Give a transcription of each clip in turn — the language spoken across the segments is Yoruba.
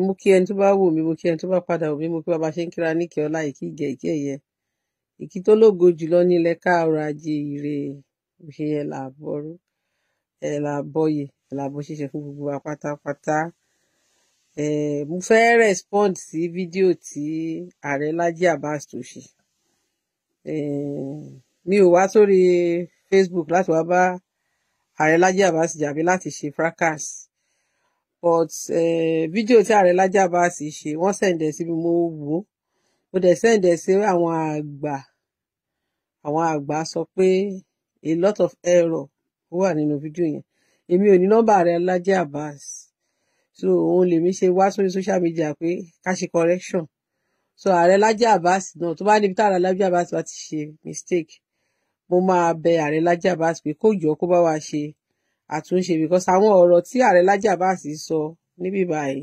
Mo kí ẹni tó bá wò mí, mo kí ẹni tó bá padà wò mí, mo kí bàbá ṣe ń kíra níkẹ́ ọlá, ìkí ìgẹ̀, ìkí ẹ̀yẹ, ìkí tó lógo jùlọ nílẹ̀ káàárọ̀ ajíire. Òṣè yẹn là bọ́rú, ẹ̀ là bọ́yè, ẹ̀ là bọ́ ṣíṣe fún gbogbo wa pátápátá. Mo fẹ́ respond sí fídíò tí ààrẹ Laji Abbas tó ṣe. Mi ò wá sórí Facebook láti wá bá ààrẹ Laji Abbas jà àbí láti ṣe fracas, but fídíò tí ààrẹ Laji Abbas ṣe, wọ́n send ẹ̀ sí mi, mo wò ó, mo dẹ̀ send ẹ̀ sí àwọn àgbà. Àwọn àgbà sọ pé a lot of error ó wà nínú fídíò yẹn. Èmi ò ní nọ́mbà ààrẹ Laji Abbas, so òun lèmi ṣe wá sórí social media pé ká ṣe correction. So ààrẹ Laji Abbas náà, tó bá níbi tí ààrẹ Laji Abbas bá ti ṣe mistake, mo máa bẹ ààrẹ Laji Abbas pé kó jọ kó bá wa ṣe àtúnṣe, because àwọn ọ̀rọ̀ tí ààrẹ Laji Abbas sọ níbí báyìí,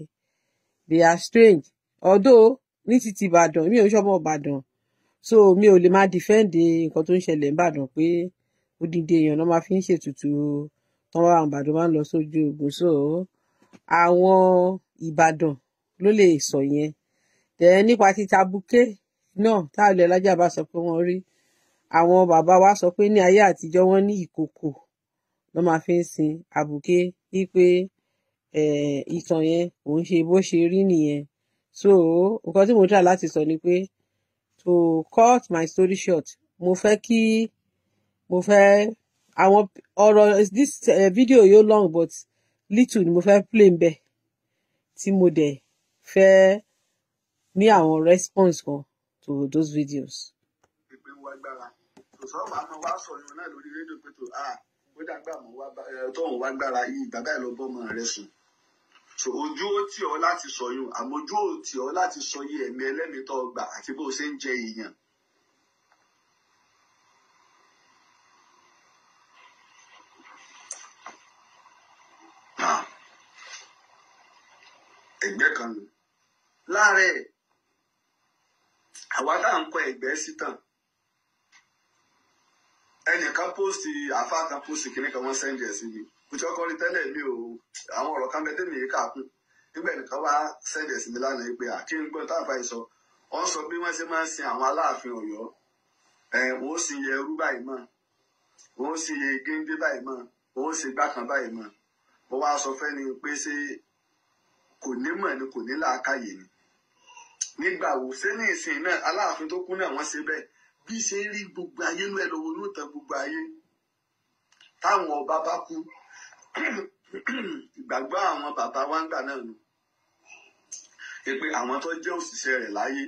they are strange. Although ní ti ti Ìbàdàn, mi ò ń ṣọmọ Ìbàdàn, so mi ò lè máa defend nǹkan tó ń ṣẹlẹ̀ n'Ìbàdàn pé odindi èèyàn náà máa fi ń ṣètùtù tán wá, àwọn Ìbàdàn máa ń lọ sójú ogun. So àwọn Ìbàdàn ló lè sọ yẹn. Then nípa ti tabuké náà táàlẹ Laji Abbas sọ pé wọ́n rí, àwọn bàbá wa sọ pé ní ayé àtijọ́ wọ́n ní ìkòkò ló máa fi ń sin àbùké, wípé ìtàn yẹn kò ń ṣe bó ṣe rí nìyẹn. So nǹkan tí mo try láti sọ ni pé, to cut my story short, mo fẹ́ kí mo fẹ́ àwọn ọ̀rọ̀, this video yóò long, but little ni mo fẹ́ play ń bẹ̀ tí mo dẹ̀ fẹ́ ní àwọn response kan to those videos. Pé ń wá gbára tòsọ́ máa wá sọ yun náà lórí rédíò pé tó ó dàgbà mọ́ wá tóun wá gbára yìí, bàbá ẹ̀ lọ bọ́mọ rẹ̀ sùn. So ojú ó tì ọ́ láti sọ yun, àmọ́ ojú ó tì ọ́ láti sọ yé ẹ̀mí ẹlẹ́mìí tó gbà àti bó ṣe ń jẹ èèyàn. Ẹgbẹ́ kan nù láàárẹ̀ àwa tá à ń kọ ẹgbẹ́ sí tàn, ẹnìkan post, àfa kan post kìnnì kan, wọ́n send ẹ̀ sí mi. Mo ti kọ́kọ́ rí tẹ́lẹ̀, mi ò àwọn ọ̀rọ̀ kan bẹ tẹ́mi yìí kà kún. Nígbà ẹnìkan wá send ẹ̀ sí mi lánàá pé àkí ń gbọ́n táwọn fàyè sọ, wọ́n sọ bí wọ́n ṣe máa ń sin àwọn Aláàfin Ọ̀yọ́, ẹ̀ wọ́n sì yẹ ẹrú báyìí mọ́, wọ́n sì yẹ géńdé báyìí mọ́, wọ́n sì gbá kan báyìí mọ́. Mo wá sọ fẹ́ni pé ṣé kò ní mọ̀ ni, kò ní làákàyè ni? Nígbà wo ṣé ní ìsìn náà Aláàfin tó kú náà wọ́n ṣe bẹ́ẹ̀? Bí ṣe ń rí gbogbo ayé ló ẹ lọ́wọ́ ló tàn gbogbo ayé. Táwọn ọba bá kú, ìgbàgbọ́ àwọn bàbá wa ń gbà náà nù pé àwọn tó jẹ́ òṣìṣẹ́ rẹ̀ láyé,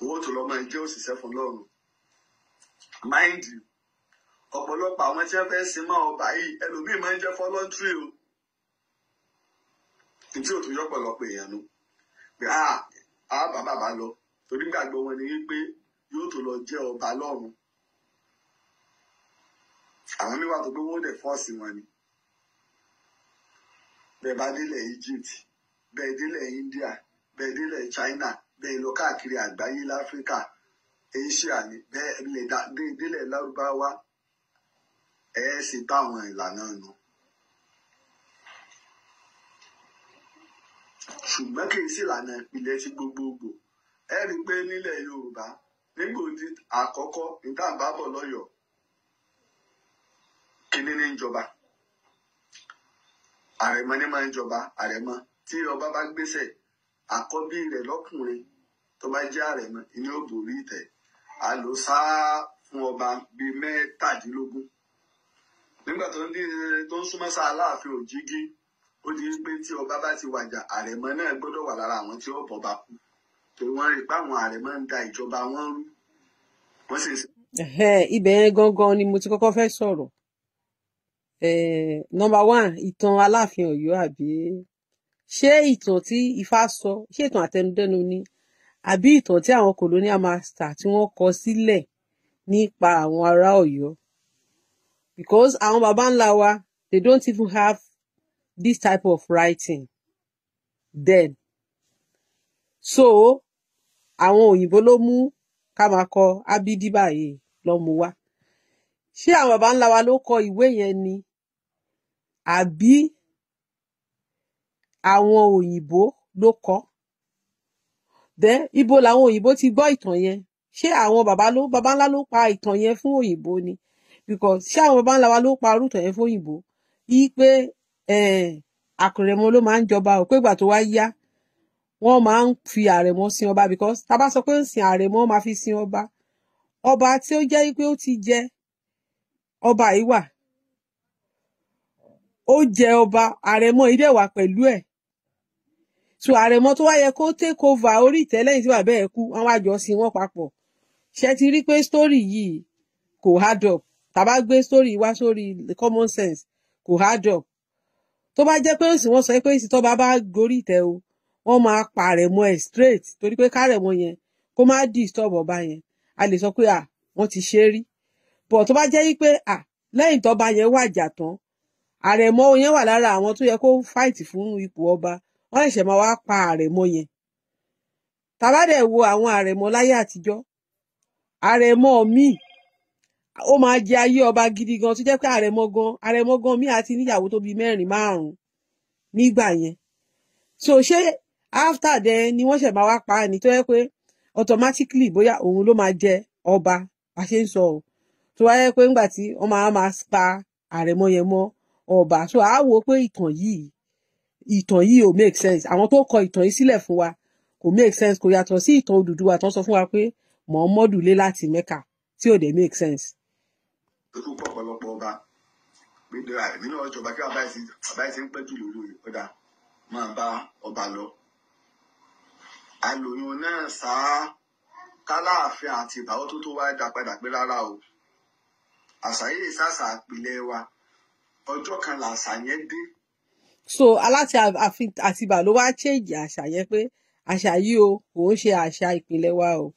owó tó lọ́ máa jẹ́ òṣìṣẹ́ fún lọ́run. Mind you, ọ̀pọ̀lọpọ̀ àwọn tí wọ́n fẹ́ sin mọ́ ọba yìí, ẹlòmíì máa ń jẹ́ voluntary o, tí ò tún yọ̀pọ̀lọpọ̀ èèyàn nu pé a bàbá bá lọ, torí gbàgbọ́ wọn ni wípé yóò tó lọ jẹ́ ọba lọ́run. Àwọn míì wà tó pé wọ́n dẹ̀ fọ́ọ̀sì wọn ni. Bẹ́ẹ̀ bá délẹ̀ Egypt, bẹ́ẹ̀ délẹ̀ India, bẹ́ẹ̀ délẹ̀ China, bẹ́ẹ̀ lọ káàkiri àgbáyé, láfíríkà, Asia ni, bẹ́ẹ̀ lè délẹ̀ Lárúbáwá, ẹ̀ sì bá àwọn ìlànà nù. Ṣùgbọ́n kì í sí ìlànà ìpìlẹ̀ ti gbogbogbò. Ẹ rí i pé nílẹ̀ Yorùbá nígbà òdi àkọ́kọ́ níta bá bọ̀ lọ́yọ̀ọ́, kínní ní ìjọba àrẹ̀mọ ní máa ń jọba. Àrẹ̀mọ tí ọba bá gbéṣẹ̀, àkọ́bí rẹ̀ lọ́kùnrin tó bá jẹ́ àrẹ̀mọ ìní ò borí ìtẹ́. A lò sáá fún ọba bíi 17. Nígbà tó ń tó ń súnmọ́ sáà Aláàfin Òjìgí, ó di pé tí ọba bá ti wàjà, àrẹ̀mọ náà gbọ́dọ̀ wà lára àwọn tí ó bọba kú, torí wọ́n rí i pé àwọn àrẹ̀mọ ń da ìjọba wọn rú, wọ́n sì ń Ibẹ̀ yẹn gangan ni mo ti kọ́kọ́ fẹ́ sọ̀rọ̀. Number one, ìtàn Aláàfin Ọ̀yọ́, àbí ṣé ìtàn tí Ifá sọ, ṣé ìtàn àtẹnudẹ́nu ni, àbí ìtàn tí àwọn colonial master tí wọ́n kọ sílẹ̀ nípa àwọn ará Ọ̀yọ́? Because àwọn baba ńlá wa, they don't even have this type of writing then. So àwọn òyìnbó ló mú ká máa kọ ábídí báyìí lọ mú wá. Ṣé àwọn baba ńlá wa ló kọ ìwé yẹn ni, àbí Àwọn òyìnbó ló kọ. Then ibo làwọn òyìnbó ti gbọ́ ìtàn yẹn? Ṣé àwọn baba ló baba ńlá ló pa ìtàn yẹn fún òyìnbó ni? Because ṣé àwọn baba ńlá wa ló pa irú ìtàn yẹn fún òyìnbó yí pé àrẹ̀mọ ló máa ń jọba ò, pé ìgbà tó wá yá, wọ́n máa ń fi àrẹ̀mọ sin ọba? Because tá a bá sọ pé ń sin àrẹ̀mọ, wọ́n máa fi sin ọba, ọba tí ó jẹ́ pé ó ti jẹ ọba yìí wà, ó jẹ ọba, àrẹ̀mọ yìí dẹ̀ wà pẹ̀lú ẹ̀. So àrẹ̀mọ tó wá yẹ kó take over orí ìtẹ́ lẹ́yìn tí bàbá ẹ̀ kú, wọ́n wá jọ sin wọ́n papọ̀. Ṣé ti rí pé story yìí kò add up? Tá bá gbé story wá sórí common sense, kò add up. Tó bá jẹ́ pé òsì wọ́n sọ pé ìsìn tọ́ba bá gorí ìtẹ́ o, wọ́n máa pa àrẹ̀mọ ẹ̀ straight, torí pé kárẹ̀mọ yẹn kó má disturb ọba yẹn, a lè sọ pé à wọ́n ti ṣe é rí. But tó bá jẹ́ wípé à lẹ́yìn tọ́ba yẹn wàjà tán, àrẹ̀mọ yẹn wà lára àwọn tó yẹ kó fight fún ipò ọba, wọ́n ṣẹ̀ṣẹ̀ máa wá pa àrẹ̀mọ yẹn. Tá bá dẹ̀ wo àwọn àrẹ̀mọ láyé àtijọ́, àrẹ̀mọ míì ó máa jẹ ayé ọba gidi gan, tó jẹ́ pé àrẹ̀mọ gan míì àti níyàwó tó bíi mẹ́rin, márùn-ún nígbà yẹn. So ṣé after then ni wọ́n ṣẹ̀ máa wá pa á ní, tó yẹ pé automatically bóyá òun ló máa jẹ ọba bá ṣe ń sọ o, tó wáyé pé ńgbà tí wọ́n máa pa àrẹ̀mọ yẹn mọ́ ọba? So àá wò pé ìtàn yìí ò make sense. Àwọn tó kọ ìtàn yìí sílẹ̀ fún wa kò make sense. Kò yàtọ̀ sí ìtàn Odùduwà tó ń sọ fún wa pé Muhammadu lé láti Mecca, tí ò dẹ̀ make sense. Tó tún pọ̀ ọ̀pọ̀lọpọ̀ ọba pé èmi náà jọba, kí bàbá yìí ti ń pẹ́ jù lórí oyè, ọ̀dà máa bá ọba lọ. Àlòyún náà sáá kálàáfíà àti ìbáwọ́ tó tó wá dá padà pé rárá o, àṣà yìí sàṣà àpilẹ̀ wa, ọjọ́ kan làṣà yẹn dé. So aláti Àtìbà ló wá change àṣà yẹn pé àṣà yìí o, kò ń ṣe àṣà ìpìlẹ̀ wa o.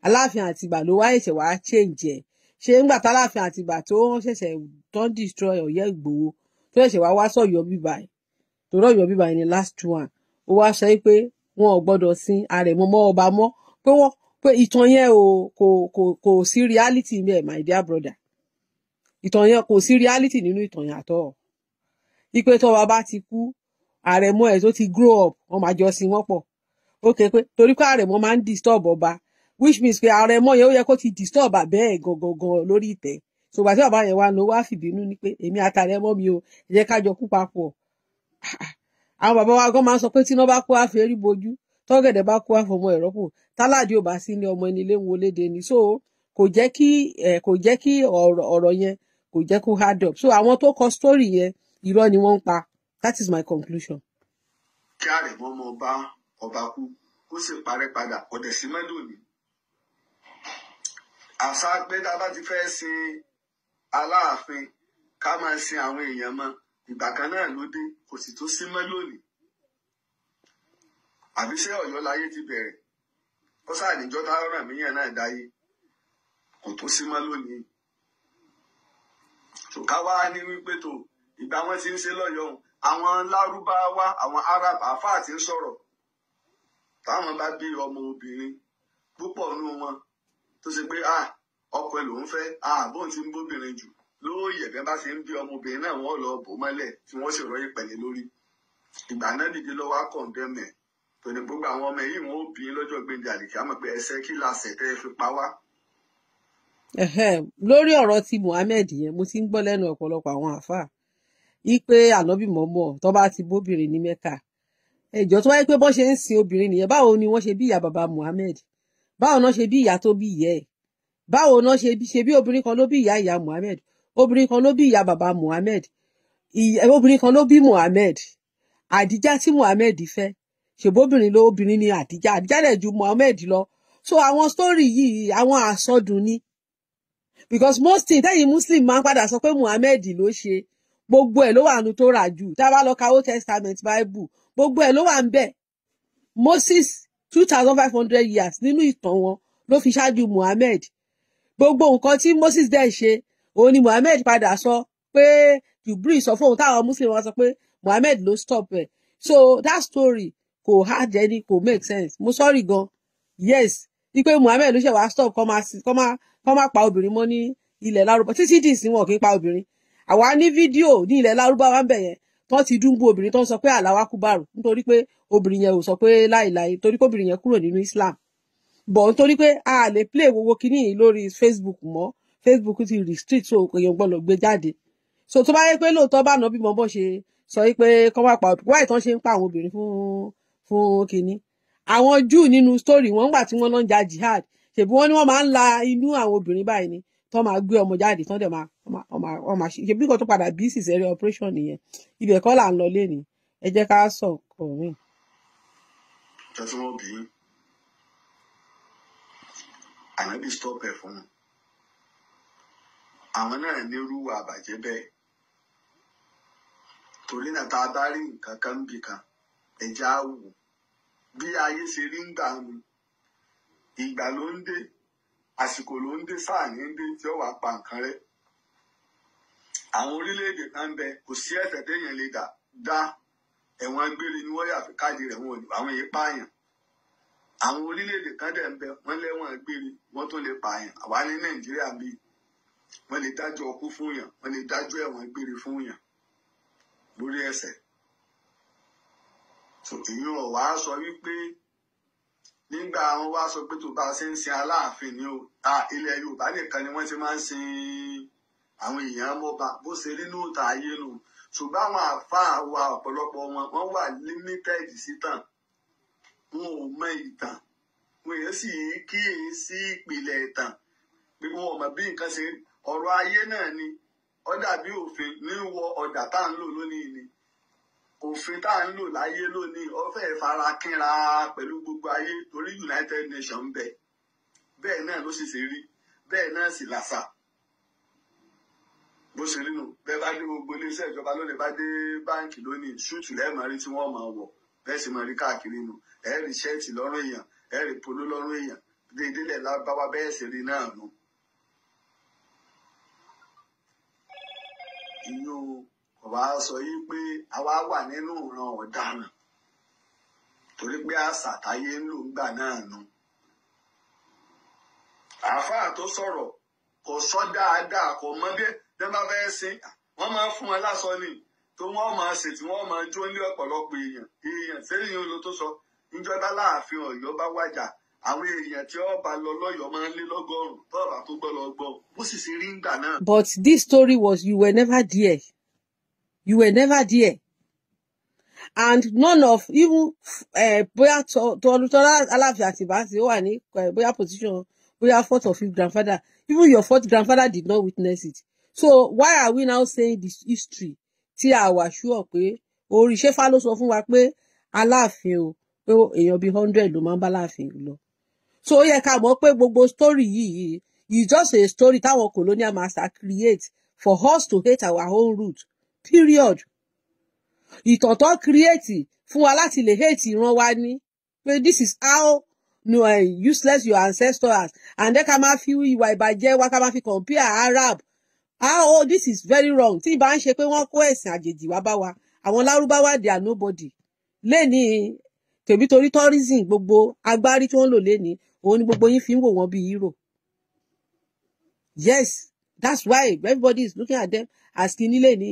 Aláàfin Àtìbà ló wá ṣẹ̀ṣẹ̀ wá change ẹ̀. Ṣé ńgbà táláàfin Àtìbà tó ń ṣẹ̀ṣẹ̀ tó ń destroy Ọ̀yọ́ Ìgbòho, tó ṣẹ̀ṣẹ̀ wá wá sọ̀yọ́ bíbá ẹ̀, torí Ọ̀yọ́ bíbá ẹ̀ ni last one, ó wá sọ pé wọn ò gbọ́dọ̀ sin àrẹ̀mọ mọ́ ọba mọ́, pé wọ́n pé ìtàn yẹn o, kò sí reality ńbẹ̀. My dear brother, ìtàn yẹn, kò sí reality nínú ìtàn yẹn àtọ́ ipe tọ́ba bá ti kú, àrẹ̀mọ ẹ̀ tó ti grow up, wọ́n máa jọ sin wọ́n pọ̀. Ó ké pé torí pé àrẹ̀mọ máa ń disturb ọba, which means pé àrẹ̀mọ yẹn, ó yẹ kó ti disturb àbẹ́ ẹ̀ gangan lórí ìtẹ́. So gbà tí bàbá yẹn wá lọ, wá fìbínú ní pé èmi àtàrẹ̀mọ mi o, ẹ jẹ́ ká jọ kú papọ̀. Àwọn bàbá wa gan máa ń sọ pé tíná bá kú, á fi erí bojú, tọ́gẹ̀dẹ̀ bá kú, á fọmọ ẹ̀ rọ́pò, táládì ò bá sí ní ọmọ ẹni léwu léde ni. So kò jẹ́ kí ọ̀rọ̀ yẹn, kò jẹ́ kó add up. So àwọn tó kọ story yẹn, irọ́ ni wọ́n ń pa. That is my conclusion. Kí àrẹ̀mọ ọmọ ọba ọba kú, kó sì parẹ́ padà ọ̀dẹ̀ sí mẹ́dọ̀ọ́nì. Àṣà pé tá a bá ti fẹ́ sin Aláàfin, ká máa sin àwọn èèyàn mọ́, ìgbà kan náà ló dé, kò sì tún sí mọ́ lónìí. Àbí ṣé Ọ̀yọ́ láyé ti bẹ̀rẹ̀? Ó sáà níjọ́ táwọn míyàn náà dáyé, kò tún sí mọ́ lónìí. Tó ká wá ní wípé tó ìgbà wọn ti ń ṣe lọ́yọ̀ọ́, àwọn Lárúbáwá, àwọn Arab àfáà ti ń sọ̀rọ̀, táwọn bá bí ọmọ obìnrin, púpọ̀ nù wọn tó ṣe pé ah, ọkọ ẹ lòún fẹ́, ah, bóun ti ń bóbìnrin jù lóòyè, bẹ́ẹ̀ bá ṣe ń bí ọmọbìnrin náà, wọ́n lọ bò mọ́lẹ̀ tí wọ́n sì rọ́yìn pẹ̀lẹ́ lórí. Ìgbà náà dìde lọ́wọ́ á condemn ẹ̀ tòní gbogbo àwọn ọmọ yìí, wọn ó bí lọ́jọ́ gbẹ̀ndẹ̀ àlìkí àmọ́ pé ẹsẹ̀ kí la ṣẹ̀ tẹ́ ẹ fi pa wá. Lórí ọ̀rọ̀ ti Muhammed yẹn, mo ti ń gbọ́ lẹ́nu ọ̀pọ̀lọpọ̀ àwọn àáfàá ipe ànábì mọ́mọ́ tó bá ti bóbìnrin ní Mẹ́kà ẹjọ́, tó wáyé pé bọ́n ṣe ń sin obìnrin nìyẹn, báwo ni wọ́n ṣe bí ìyá bàbá Muhammed? Báwo náà ṣe bí ìyá tó bí ìyá ẹ̀? Báwo náà ṣe bí? Ṣe bí obìnrin kan ló bí ìyá ìyá Muhammed, obìnrin kan ló bí ìyá bàbá Muhammed, obìnrin kan ló bí Muhammed. Àdíjá tí Muhammed fẹ́, ṣèbóbìnrin ló, obìnrin ni Àdíjá. Àdíjá dẹ̀ ju Muhammed lọ. So àwọn story yìí, àwọn àsọdùn ni, because most things tẹ́yìn Muslim máa ń padà sọ pé Muhammed ló ṣe, gbogbo ẹ̀ ló wà nù tó rà jù. Tá a bá lọ ka Old Testament Bible, gbogbo ẹ̀ ló wà ń bẹ̀. Moses, 2500 years nínú ìtàn wọn ló fi ṣáájú Muhammed. Gbogbo nǹkan tí Moses dẹ̀ ṣe, òun ni Muhammed padà sọ pé Jubril sọ fóun, táwọn Muslim wọn sọ pé Muhammed ló stop ẹ̀. So that story kò hard any, kò make sense. Mo sorry gan. Yes, wípé Muhammed ló ṣe wá stop kọ́ máa pa obìnrin mọ́ ní ilẹ̀ Lárúbá. Títí dì sí, wọn kì í pa obìnrin. Àwa ní fídíò ní ilẹ̀ Lárúbáwá ń bẹ̀ yẹn. Tó ti dúnbú obìnrin tó ń sọ pé àlàwà kúbàrù, nítorí pé obìnrin yẹn ò sọ pé láìláì, torí pé obìnrin yẹn kúrò nínú Islam bọ̀, nítorí pé a lè play gbogbo kinní yìí lórí Facebook mọ́. Facebook ti restrict, so èèyàn gbọ́dọ̀ gbé jáde. So tó bá yẹ pé lóòótọ́ bá nà bímọ bọ́ ṣe sọ yìí pé kọ́ máa pa, wáyé tán ṣe ń pa àwọn obìnrin fún kinní àwọn Júù nínú story wọn gbà tí wọ́n lọ ń ja jihad, ṣèbí wọ́n ní wọ́n máa ń la inú àwọn obìnrin báyìí ni, tó máa gbé ọmọ jáde, tán dẹ̀ máa wọ́n máa ṣe. Ṣèbí nǹkan tó padà bí cesarean operation nìyẹn. Ibẹ̀ kọ́ là ń lọ lénìí, ẹ jẹ́ ká sọ ọ̀rọ̀ mi. Jọ tí wọ́n bí ànábì stop ẹ̀ fún wọn, àwọn náà nírú àbàjẹ́ bẹ́ẹ̀. Torí náà, tá a bá rí nǹkan kan níbì kan, ẹ̀jẹ̀ á wò bí ayé ṣe rí ń gbà mí. Ìgbà ló ń dé, àsìkò ló ń dé, sáà ní ń dé tí ó wàá pa nǹkan rẹ́. Àwọn orílẹ̀-èdè kan ń bẹ, kò sí ẹ̀ṣẹ̀ téèyàn lè dà dá, ẹ̀wọ̀n gbére ni wọ́n yà fi káàdì rẹ̀, wọn ò ní àwọn èyí pààyàn. Àwọn orílẹ̀-èdè kan dẹ̀ ń bẹ, wọ́n lẹ́wọ̀n gbére, wọ́n tún lè pààyàn. Àwa ní Nàìjíríà bíi, wọ́n lè dájọ́ ọkú fún yàn, wọ́n lè dájọ́ ẹ̀wọ̀n gbére fún yàn lórí ẹ̀ṣẹ̀. So ìyẹn ò wá sọ wípé nígbà wọn wá sọ pé tó bá ṣe ń sin Aláàfin ni o, ilẹ̀ Yorùbá nìkan ni wọ́n ti máa ń sin àwọn èèyàn mọ́ba, bó ṣe rí ní òòtà ayé nù. Ṣùgbọ́n àwọn àáfàá wa, ọ̀pọ̀lọpọ̀ wọn, wọ́n wà limited sí tàn, wọn ò mọ ìtàn, wọn èèyàn sì kíyèsí ìpìlẹ̀ ìtàn, pé wọn ò mọ bí nǹkan ṣe ọ̀rọ̀ ayé náà ni. Ó dàbí òfin ní wọ ọ̀dà tá à ń lò lónìí ni. Òfin tá à ń lò láyé lónìí, ó fẹ́ fara kínra pẹ̀lú gbogbo ayé, torí United Nations ń bẹ. Bẹ́ẹ̀ náà ló sì ṣe rí, bẹ́ẹ̀ náà sì làṣà bó ṣe rí nù. Bẹ́ẹ̀ bá dé gbogbo iléeṣẹ́ ìjọba lónìí, bá dé báǹkì lónìí, suit lẹ́ẹ̀mọ́ rí tí wọ́n máa wọ̀, bẹ́ẹ̀ sì máa rí káàkiri nù. Ẹ rí shirt lọ́rùn èèyàn, ẹ rí polo lọ́rùn èèyàn, déédéé lábáwá, bẹ́ẹ̀ sì rí náà nù. Ìyún kò wá sọ yìí pé àwa wà nínú ìran ọ̀daràn, torí pé àṣà táyé ń lò ńgbà náà nù. Àáfàá tó sọ̀rọ̀ kò sọ dáadáa, kò mọ bí wọ́n bá fẹ́ sin, wọ́n máa ń fún wọn lásọ ni tó wọ́n máa ṣe, tí wọ́n máa jó ní ọ̀pọ̀lọpọ̀ èèyàn sẹ́yìn ló tó sọ. Níjọba láàfin Ọ̀yọ́ bá wàjà, àwọn èèyàn tí ó bá lọ lọ́yọ̀ọ́ máa ń lé lọ́gọ́rùn-ún, tọ́ọ̀bà tó gbọ́ lọ gbọ́, bó sì ṣe rí ńgbà náà. But this story was, you were never there, you were never there, and none of even bóyá Tọ́lá Aláàfin Àtìbá tí ó wà ní bóyá position, bóyá fourth or fifth grandfather, even your fourth grandfather did not witness it. So why are we now saying this history tí a wà sure pé orí ṣéfà ló sọ fún wa pé Aláàfin o, pé èèyàn bíi 100 ló máa ń bá Aláàfin lọ? So ó yẹ ká mọ̀ pé gbogbo story yìí is just a story táwọn colonial master create for us to hate our own root, period. Ìtàn tó create fún wa láti lè hate ìran wa ní pé this is how no, useless your ancestors, and then ká máa fi ìwà ìbàjẹ́ wa, ká máa fi compare Arab. Ah, oh, this is very wrong. Tí ìbá ń ṣe pé wọ́n kó ẹ̀sìn àjèjì wá bá wa, àwọn Lárúbáwá, they are nobody lẹ́ni tèmi, torí tourism, gbogbo agbárí tí wọ́n lò lẹ́ni, òun ni gbogbo yín fi ń wò wọ́n bí hero. Yes, that's why everybody is looking at them as kinní lẹ́ni.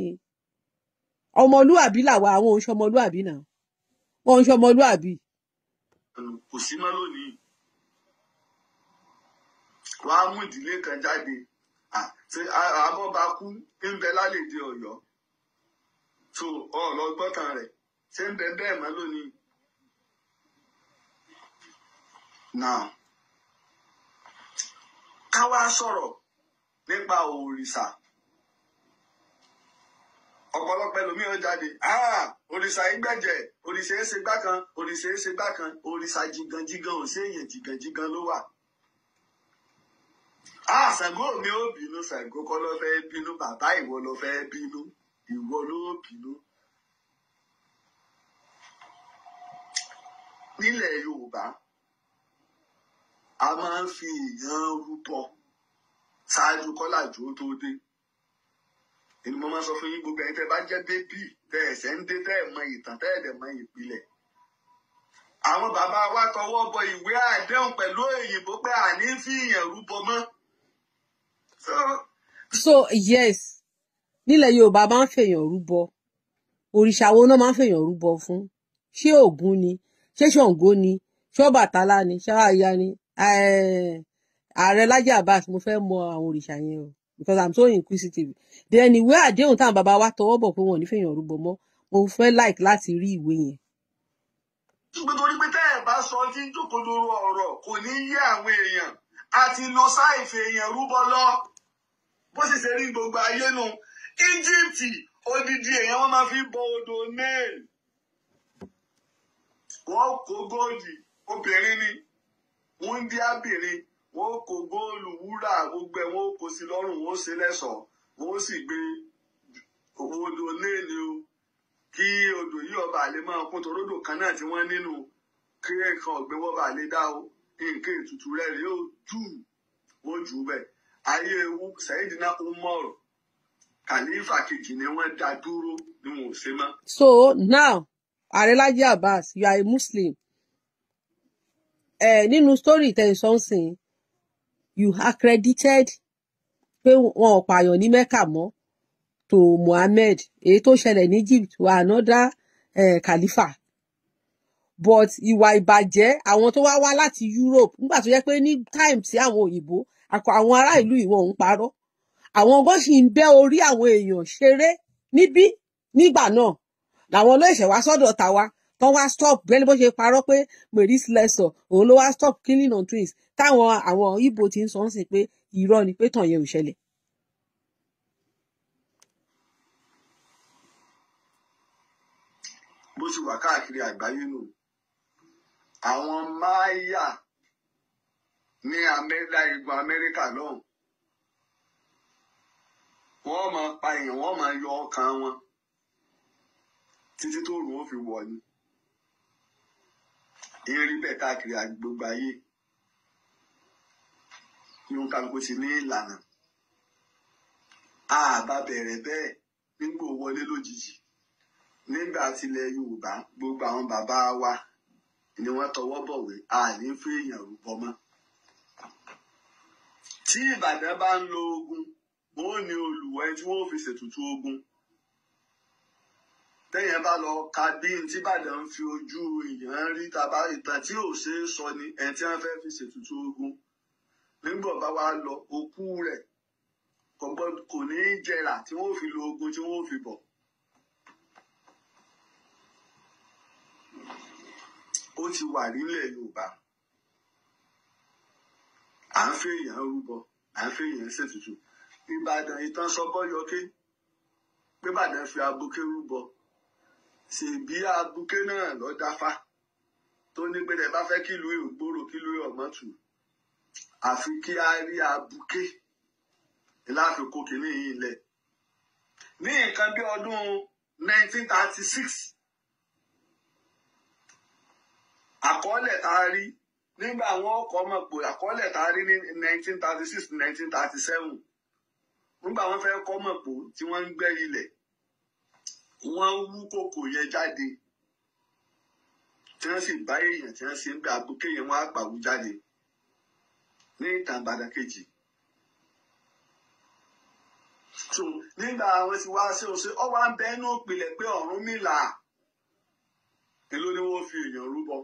Ọmọlúàbí làwa, àwọn òun ṣọmọlúàbí náà, wọn ń ṣọmọlúàbí. Kò sí mọ́ lónìí. Wàá mú ìdílé kan jáde, ṣe abọ́bakú ń bẹ lálẹ́dẹ̀ Ọ̀yọ́ tó ọ̀lọ́gbọ́tàn rẹ̀ ṣé ń bẹ bẹ́ẹ̀ mọ́ lónìí? Now, ká wá sọ̀rọ̀ nípa òrìṣà. Ọ̀pọ̀lọpọ̀ ẹlòmíràn jáde, òrìṣà ìgbẹ̀jẹ̀, òrìṣà ẹ̀ṣẹ̀ gbá kan, òrìṣà ẹ̀ṣẹ̀ gbá kan, òrìṣà jìgànjìgàn ò sí, èèyàn jìgànjìgàn ló wà. Ṣàngó mi ò bínú, Ṣàngó kọ́ ló fẹ́ bínú, bàbá, ìwọ ló fẹ́ bínú, ìwọ ló bínú. Nílẹ̀ Yorùbá, a máa ń fi èèyàn rúbọ ṣáájú kọ́làjú ó tó dé. Èmi mo máa ń sọ fún yín, gbogbo ẹ̀yin tẹ́ bá jẹ́ baby, tẹ́ ẹ̀sẹ̀ ń dé, tẹ́ ẹ̀ mọ ìtàn, tẹ́ ẹ̀ dẹ̀ mọ ìpìlẹ̀. Àwọn bàbá wa tọwọ́ bọ ìwé àdéhùn pẹ̀lú òyìnbó pé àní fi èèyàn rúbọ mọ́. So yes, nílẹ̀ Yorùbá máa ń fèèyàn rúbọ. Òrìṣà wo náà máa ń fèèyàn rúbọ fún? Ṣé Ògún ni? Ṣé Ṣàngó ni? Ṣé Ọbàtálá ni? Ṣé Ọya ni? Ààrẹ Laji Abbas, mo fẹ́ mọ àwọn òrìṣà yẹn o, because I'm so inquisitive. Then ìwé àdéhùn táwọn bàbá wa tọwọ́ bọ̀ pé wọn ò ní fèèyàn rúbọ mọ́, mo fẹ́ like láti rí ìwé yẹn. Nítorí pé tẹ́ ẹ̀ bá sọ tí ń jókòdoro ọ̀rọ̀ kò ní yé àwọn èèyàn. A ti lo sáìfì èèyàn rúbọ lọ, bó sì ṣe rí gbogbo ayé nu. Egypt, odidi èèyàn wọn máa fi bọ odò Nile. Wọ́n kó góòlì, obìnrin ni, wúńdíábìnrin, wọ́n kó góòlù, wúrà, gbogbo ẹ̀ wọ́n kó sí lọ́rùn, wọ́n ṣe lẹ́ṣọ̀ọ́, wọ́n sì gbé odò Nile o, kí odò yìí ọba àlè máa kún, toródò kan náà tí wọ́n nínú kí nǹkan ọ̀gbìn wọ́n bá lè dá o, nǹkan ètùtù rẹ̀ rèé o, jù wọ́n jù ú bẹ̀. Ayé ewu Sayidina Umar, kàlífà kejì, ni wọ́n dá dúró ni wọn ò ṣe mọ́. So now, Ààrẹ Laji Abbas, you are a Muslim. Nínú story tẹ̀sán, you accredited pé wọn ò pààyàn ní Mecca mọ́ to Muhammad, èyí tó ṣẹlẹ̀ ní Egypt wà another khalifa. But ìwà ìbàjẹ́ àwọn tó wá wá láti Europe, nígbà tó yẹ pé ní time tí àwọn òyìnbó, àwọn ará ìlú ìwọ̀n ń parọ́, àwọn gan sì ń bẹ́ orí àwọn èèyàn ṣeré níbí nígbà náà, làwọn ló ṣẹ̀ wá sọ́dọ̀ tàwa tán wá stop. Bẹ́ẹ̀ ni bó ṣe parọ́ pé Marie Slessor òun ló wá stop killing on twins, táwọn àwọn Ìgbò ti ń sọ ń sìn pé irọ́ ni, pé tàn yẹn ò ṣẹlẹ̀. Bó ti wà káàkiri àgbáyé nù, àwọn Máyà ní Amẹ́ríkà, igun Amẹ́ríkà lọ́hùn, wọ́n máa pa èèyàn, wọ́n máa yọ ọkàn wọn títí tó rùn ó fi wọ̀ ni. Ìrírí bẹ́ẹ̀ káàkiri gbogbo ayé ní òǹkàlùkù ti ní ìlànà. Àbá bẹ̀rẹ̀ bẹ́ẹ̀ nígbò wọlé lójijì. Nígbà tilẹ̀ Yorùbá, gbogbo àwọn bàbá wa ni wọ́n tọwọ́ bọ̀wé, a ní fún èèyàn rúbọ mọ́. Tí Ìbàdàn bá ń lo ogun, wọn ò ní olùwẹ̀ tí wọ́n fi ṣètùtù ogun. Tẹ́yìn bá lọ ka bí n tí Ìbàdàn ń fi ojú èèyàn rí, tàbá ìtàn tí ò ṣeé sọ ni, ẹni tí wọ́n fẹ́ fi ṣètùtù ogun, nígbà bá wa lọ, òkú rẹ̀ kò ní í jẹrà tí wọ́n fi lo ogun tí wọ́n fi bọ̀. Ó ti wà nílẹ̀ Yorùbá, à ń fi èèyàn rúbọ, à ń fi èèyàn ṣètùtù. Ìbàdàn, ìtàn sọbọyọké pé Ìbàdàn fi abuké rúbọ, ṣèbí abuké náà lọ dáfá tó ní pé tẹ́ bá fẹ́ kílùú ìgboro, kílùú ọmọtù, àfi kí á rí abuké láfi kó kínní yìí lẹ̀. Ní nǹkan bí ọdún 1936, àkọọ́lẹ̀ tá a rí nígbà àwọn ọkọ̀ mọ̀ pé àkọọ́lẹ̀ tá a rí ní 1936, 1937, nígbà wọ́n fẹ́ kọ́ mọ̀ pé tí wọ́n ń gbẹ́ ilẹ̀, wọ́n wú kòkò yẹn jáde, tí wọ́n sì bá èèyàn tí wọ́n sì ń bẹ abuké yẹn, wọ́n á pàwọ́ jáde ní ìtàn Ìbàdàn kejì. So nígbà àwọn tí wàá ṣe òṣè ọwọ́ à ń bẹ inú ìpìlẹ̀ pé Ọ̀rúnmìlà èló ni wọ́n fi èèyàn rúbọ.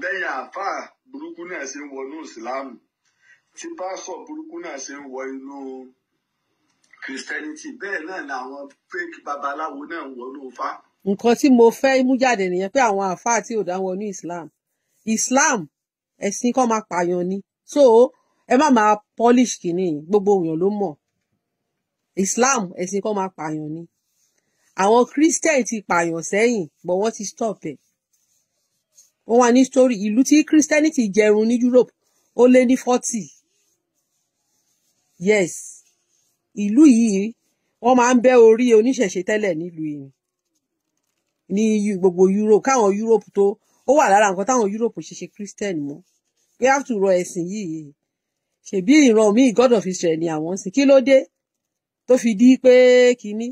Lẹ́yìn àáfàá burúkú náà ṣe ń wọnú ìsìláàmù, tí pásọ̀ burúkú náà ṣe ń wọ inú Christianity, bẹ́ẹ̀ náà ni àwọn fake babaláwo náà ń wọnú Ifá. Nǹkan tí mo fẹ́ mú jáde nìyẹn, pé àwọn àáfàá tí ò dá wọnú Islam, Islam ẹ̀sìn kọ́ máa pààyàn ni. So ẹ má máa polish kìíní, gbogbo èèyàn ló mọ̀, Islam ẹ̀sìn kọ́ máa pààyàn ni. Àwọn Christian ti pààyàn sẹ́yìn, but wọ́n ti stop ẹ̀. Wọ́n wà ní story ìlú tí Christianity jẹrun ní Europe, ó lé ní 40. Yes, ìlú yìí wọ́n máa ń bẹ́ orí oníṣẹ̀ṣe tẹ́lẹ̀ nílùú yìí, ní gbogbo Europe, káwọn Europe tó, ó wà lára nǹkan táwọn Europe ṣe ṣe Christian mọ́ pé after all ẹ̀sìn yìí, ṣèbí ìran míì, God of Israel ni àwọn ń sìn. Kí ló dé tó fi di pé kínní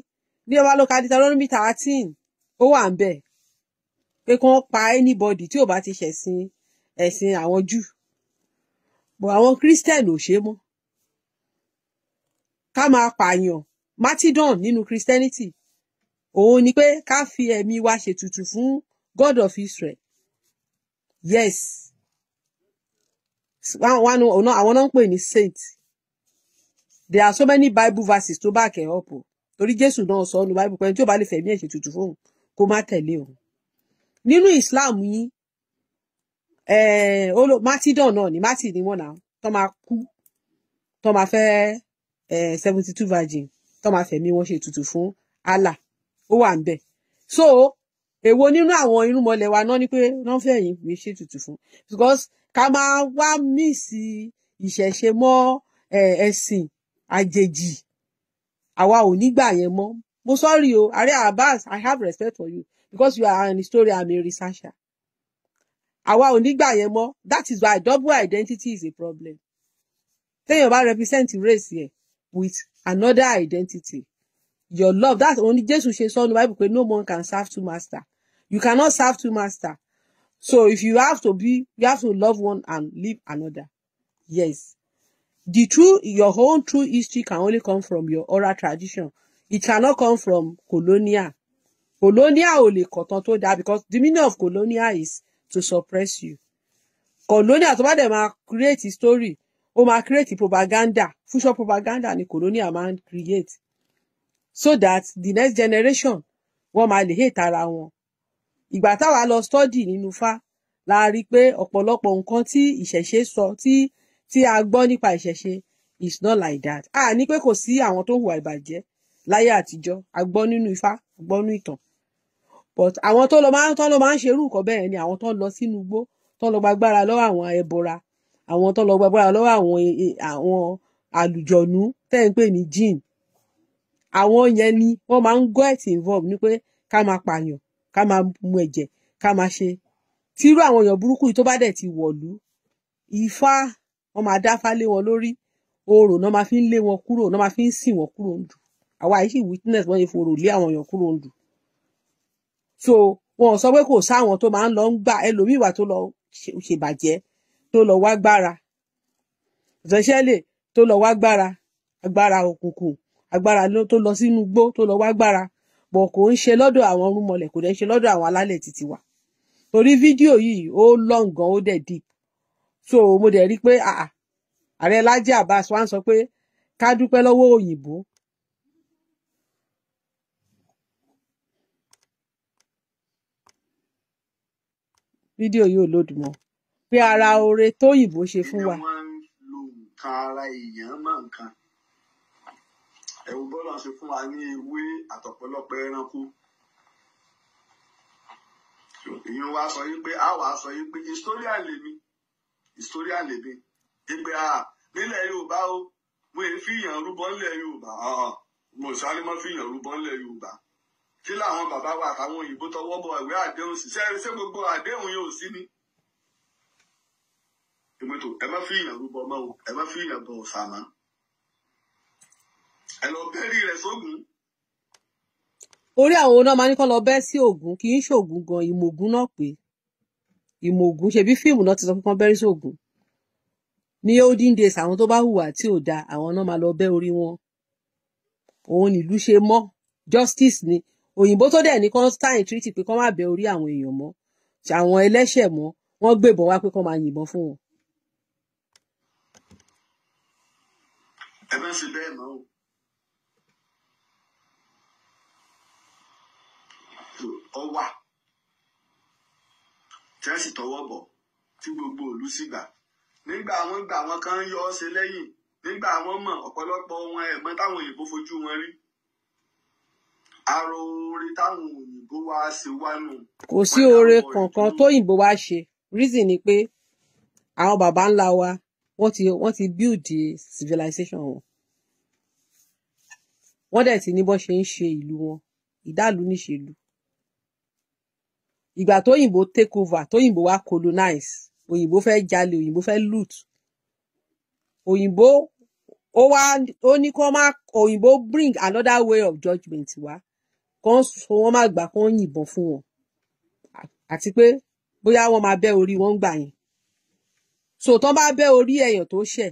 bí ọba ló ka Deuteronomy 13, ó wà ń bẹ̀ pé kí wọ́n pa anybody tí ò bá ti ṣẹ̀sìn ẹ̀sìn àwọn Júù? But àwọn Christian ò ṣe mọ́ ká máa pààyàn. Martyrdom nínú Christianity, Òun ni pé ká fi ẹ̀mí wa ṣètùtù fún God of Israel. Yes, àwọn náà ń pè ní saint. There are so many Bible verses tó back ẹ̀ up o, torí Jésù náà sọ ọ́nù Bible pé ẹni tí ó bá lè fẹ̀mí ẹ̀ ṣètùtù fóun kó má tẹ̀lé òun. Nínú Islam yín, martyrdom náà ni, martyr ni wọ́n náà tó máa kú, tó máa fẹ́ 72 virgin, tó máa fẹ̀mí wọn ṣètùtù fún Allah. Ó wà ń bẹ̀. So èwo nínú àwọn irúnmọlẹ̀ wa náà ni pé wọ́n fẹ́ yín fi ṣètùtù fún? Because ká máa wá míìsì ìṣẹ̀ṣe mọ́ ẹ̀sìn àjèjì, àwa ò ní gbà yẹn mọ́. Mo sorry o, Ààrẹ Abbas, I have respect for you because you are an historian, I'm a researcher. Àwa ò ní gbà yẹn mọ́. That is why double identity is a problem. Téèyàn bá represent race yẹn with another identity, your love, that's only Jésù ṣe sọ ní Bible pé no one can serve two master. You cannot serve two master. So if you have to be, you have to love one and leave another. Yes, the true, your own true history can only come from your oral tradition. It cannot come from colonial. Colonial ò lè kọ̀tàn tó dáa, because the meaning of colonial is to suppress you. Colonial tó bá dẹ̀ máa create story, ó máa create propaganda. Future propaganda ni colonial máa ń create, so that the next generation, wọ́n máa lè hate ara wọn. Ìgbà táwa lọ study nínú Ifá la rí i pé ọ̀pọ̀lọpọ̀ nǹkan tí ìṣẹ̀ṣe sọ, tí a gbọ́ nípa ìṣẹ̀ṣe, is not like that. A ní pé kò sí àwọn tó hùwà ìbàjẹ́ láyé àtijọ́. A gbọ́ nínú Ifá, a gbọ́ nínú ìtàn, but àwọn tó lọ máa ń ṣerú nǹkan bẹ́ẹ̀ ni àwọn tó lọ sínú igbó, tó lọ gbàgbára lọ́wọ́ àwọn ẹbọra, àwọn tó lọ gbàgbára lọ́wọ́ àwọn àlùjọ̀nú tẹ́ ń pè ní jinn. Àwọn yẹn ni wọ́n máa ń get involved ní pé ká máa pààyàn, ká máa mu ẹ̀jẹ̀, ká máa ṣe tírú àwọn èèyàn burúkú yìí. Tó bá dẹ̀ ti wọ̀lú, Ifá, wọ́n máa dáfá lé wọn lórí, orò náà máa fi ń lé wọn kúrò, náà máa fi ń sìn wọn kúrò ń dù. Àwa yìí sì witness wọ́n yẹ forò lé àwọn èèyàn kúrò ń dù. So wọn ò sọ pé kò sáwọn tó máa ń lọ ń gbà. Ẹlòmíì wà tó lọ ṣèbàjẹ́, tó lọ wá gbára, especially tó lọ wá gbára, agbára òkùnkùn, agbára tó lọ sínú igbó, tó lọ wá gbára bọ̀. Kò ń ṣe lọ́dọ̀ àwọn irúnmọlẹ̀, kò dẹ̀ ń ṣe lọ́dọ̀ àwọn alálẹ̀ títí wa. Torí fídíò yìí ó long gan, ó dẹ̀ deep. So mo dẹ̀ rí i pé Ààrẹ Laji Abbas wá ń sọ pé ká dúpẹ́ lọ́wọ́ òyìnbó. Fídíò yìí ò lòdì mọ́ pé ara oore tóyìnbó ṣe fún wa. Èèyàn máa ń lo nǹkan ara èèyàn mọ́ nǹkan. Ẹ̀wù bọ́lá ṣe fún wa ní ewé àtọ̀pọ̀lọpọ̀ ẹranko. Èèyàn wa sọ yìí pé a wàá sọ yìí pé historian lèmi, historian lèmi, ìpè a nílẹ̀ Yorùbá o, mo èé fi ìyàn rúbọ nílẹ̀ Yorùbá. Mo sáré mọ́ fi ìyàn rúbọ nílẹ̀ Yorùbá. Kí làwọn bàbá wa àtàwọn òyìnbó tọwọ́ bọ ìwé àdéhùn sí? Ṣé gbogbo àdéhùn yóò sí ni ìmọ̀tò? Ẹ má fi ìyàn rúbọ mọ́ o, ẹ má fi ìyàn bọ ọ̀sà mọ́, ẹ lọ bẹ́rí rẹ̀ sógun. Orí àwọn náà máa ní kó lọ bẹ́ sí Ògún. Kì í ṣògùn gan, ìmọ̀ògùn náà pé ìmọ̀ògùn. Ṣebí fíìmù náà ti sọ pé kán bẹ́rí sógun ní olden days. Àwọn tó bá hùwà tí ò dáa, àwọn náà máa lọ bẹ́ orí wọn. Òun nílùú ṣe mọ́. Justice ni. Òyìnbó tó dẹ̀ ní constant treaty pé kán má bẹ́ orí àwọn èèyàn mọ́, àwọn ẹlẹ́ṣẹ̀ mọ́, wọ́n gbébọn wá pé kán máa yìnbọn fún wọn. Ẹ má ṣe bẹ́ẹ̀ mọ́ o. Ọ wà tí wọ́n sì tọwọ́ bọ̀ tí gbogbo ìlú sì gbà. Nígbà àwọn gbà, wọn kan yọ ọ́ ṣe lẹ́yìn. Nígbà àwọn mọ̀, ọ̀pọ̀lọpọ̀ wọn ẹ̀ mọ̀ táwọn òyìnbó fojú wọn rí. Aró oore táwọn òyìnbó wá ṣe wá nù. Kò sí oore kankan tóyìnbó wá ṣe. Reason ni pé àwọn baba ńlá wa, wọ́n ti build the civilization wọn. Wọ́n dẹ̀ ti ní bó ṣe ń ṣe ìlú wọn, ìdálù níṣèlú. Ìgbà tóyìnbó take over, tóyìnbó wá colonize, òyìnbó fẹ́ jalè, òyìnbó fẹ́ loot. Òyìnbó ó wá, ó ní kó má, òyìnbó bring another way of judgement wá, kó wọ́n má gbà kó yìnbọn fún wọn, àti pé bóyá wọ́n máa bẹ́ orí wọn gbà yẹn. So tán bá bẹ́ orí èèyàn tó ṣẹ̀,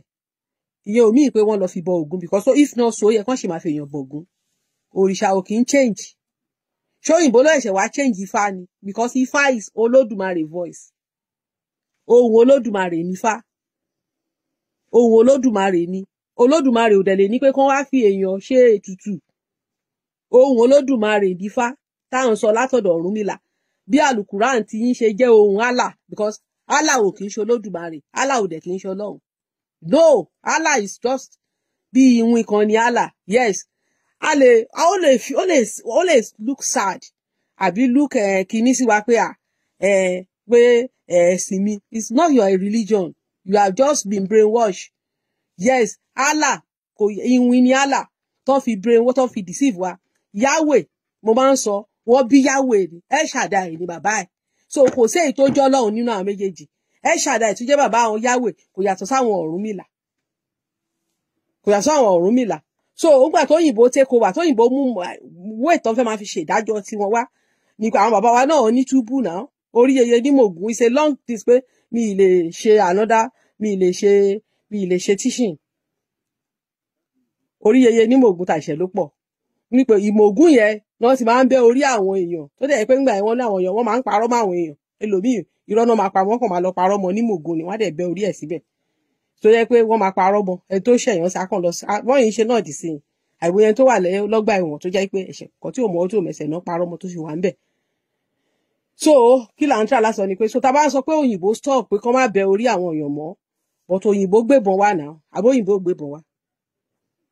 ìyẹn ò míì pé wọ́n lọ fi bọ Ògún, because so if not so, ó yẹ kán sì máa fi èèyàn bọ Ògún. Òrìṣà ò kì í change. Ṣé òyìnbó ló ṣẹ̀ṣẹ̀ wá change Ifá ni? Because Ifá is Olódùmarè voice. Ohùn Olódùmarè ní Ifá, ohùn Olódùmarè ni. Olódùmarè ò dẹ̀ lè ní pé kán wá fi èèyàn ṣe ètùtù. Ohùn Olódùmarè nífá táwọn sọ látọ̀dọ̀ Ọ̀rúnmìlà, bí alukuran tí yín ṣe jẹ́ ohùn Allah, because Allah ò kì í ṣe Olódùmarè, Allah ò dẹ̀ kì í ṣe Ọlọ́run. No, Allah is just bí iwin kan ni Allah. Yes, a lè ó lè ó lè ó lè look sad àbí look kìíní sí wa pé à pé ẹ̀sìn mi. It's not your religion, you have just been brainwashed. Yes, Allah kò, iwin ni Allah tó fi brainwash, tó fi deceive wa. Yahweh, mo máa ń sọ, wọ́n bí Yahweh ni, El Shaddai ni bàbá ẹ̀. So kò sí èyí tó jọ́ Ọlọ́run nínú àwọn méjèèjì. El Shaddai tó jẹ́ bàbá àwọn Yahweh kò yàtọ̀ sáwọn Ọ̀rúnmìlà, kò yàtọ̀ sáwọn Ọ̀rúnmìlà. So ògbà tó òyìnbó take over, tó òyìnbó mú wé tó fẹ́ máa fi ṣe ìdájọ́ tiwọn wá nípa àwọn bàbá wa náà ní túbú náà, orí yeye ní mògùn. It's a long this pé mi ì lè ṣe another, mi ì lè ṣe teaching. Orí yeye ní mògùn tàṣẹ ló pọ̀ nípa ìmọ̀ògùn yẹn náà ti máa ń bẹ́ orí àwọn èèyàn, tó dẹ̀ pé ńgbà yẹn wọ́n ní àwọn èèyàn, wọ́n máa ń parọ́ mọ́ àwọn èèyàn. Ẹlòmíì, irọ́ náà máa pa, wọ́n kàn máa lọ parọ́ mọ́ ní mògùn ni, wọ́n á dẹ̀ bẹ́ orí ẹ̀ síbẹ̀. Tó yẹ pé wọ́n máa parọ́ mọ́ ẹni tó ṣẹ̀yàn sákàn lọ, wọ́n yìí ń ṣe náà dì sí i. Àìwé ẹni tó wà lọ́gbà ẹ̀wọ̀n tó jẹ́ pé ẹ̀ṣẹ̀ kan tí ò mọ̀ tó mẹsẹ̀ náà parọ́ mọ́ tó sì wà ń bẹ̀. So kí là ń tà lásán ni pé, so tá a bá ń sọ pé òyìnbó stop pé kán má bẹ orí àwọn èèyàn mọ́, but òyìnbó gbébọn wà náà, àbó òyìnbó gbébọn wá?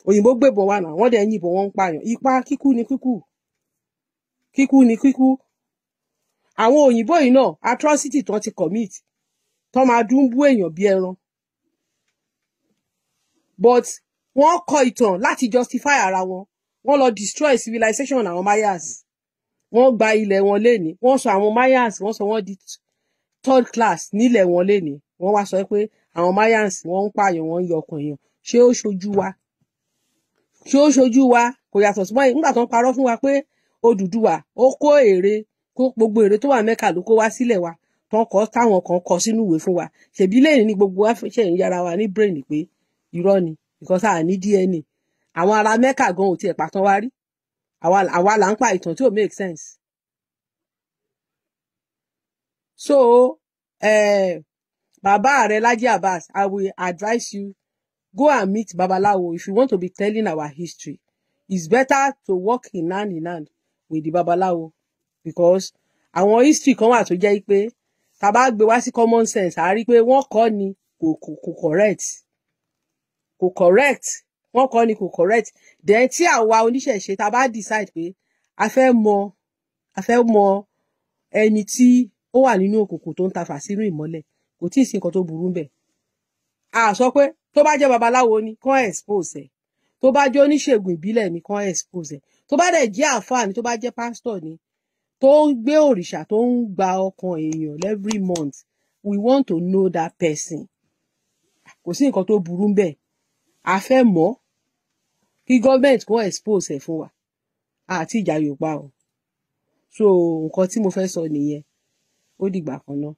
Òyìnbó gbébọn wà náà, wọ́n dẹ̀ ń yìnbọn, wọ́n ń pààyàn. Ipa kíkú ni kíkú, kíkú ni kíkú. Àwọn òyìnbó yìí náà, atrocity tán ti commit, tán máa dúnbú èèyàn bí ẹran, but wọ́n kọ ìtàn láti justify ara wọn. Wọ́n lọ destroy civilization àwọn Mayas, wọ́n gba ilẹ̀ wọn léni, wọ́n sọ àwọn Mayans, wọ́n sọ wọ́n di third class nílẹ̀ wọn léni. Wọ́n wá sọ pé àwọn Mayans, wọ́n ń pààyàn, wọ́n ń yọ ọkàn èèyàn. Ṣé ó ṣojú wa? Ṣé ó ṣojú wa? Kò yàtọ̀ sí wọ́n nígbà tó ń parọ́ fún wa pé Odùduwà ó kó èrè, kó gbogbo èrè tó wà Mẹ́kà ló kó wá sílẹ̀ wa, tán kọ, táwọn kan kọ sínú ìwé fún wa. Ṣèbí lẹ́yìn ní gbogbo wa ṣe ń yára wa ní brain pé irọ́ ni, because a ní DNA. Àwọn ará Mẹ́kà gan ò tiẹ̀ pàtàn wá rí. Àwa là ń pa ìtàn tí ò make sense. So bàbá rẹ Laji Abbas, I will advise you, go and meet babaláwo. If you want to be telling our history, it's better to work in hand with the babaláwo, because àwọn history kan wà tó jẹ́ pé tá bá gbé wá sí common sense, a rí pé wọ́n kọ́ ni kò correct, kò correct. Wọ́n kọ́ ni kò correct. Then tí àwa oníṣẹ̀ṣe tá bá decide pé a fẹ́ mọ ẹni tí ó wà nínú òkùnkùn tó ń tafà sínú ìmọ́lẹ̀, kò tí ì sí nǹkan tó burú bẹ́ẹ̀. A sọ pé tó bá jẹ́ babaláwo ni, kàn expose ẹ̀. Tó bá jẹ́ oníṣègùn ìbílẹ̀ ni, kàn expose ẹ̀. Tó bá dẹ̀ jẹ́ àáfàá ni, tó bá jẹ́ pásítọ̀ ni, tó ń gbé òrìṣà, tó ń gba ọkàn èèyàn every month, we want to know that person. Kò sí nǹkan tó burú bẹ́ẹ̀. A fẹ́ mọ̀ kí gọ́ọ̀mẹ̀ntì kó expose ẹ̀ fún wa àti ìjà Yorùbá o. So nǹkan tí mo fẹ́ sọ nìyẹn. Ó dìgbà kan náà.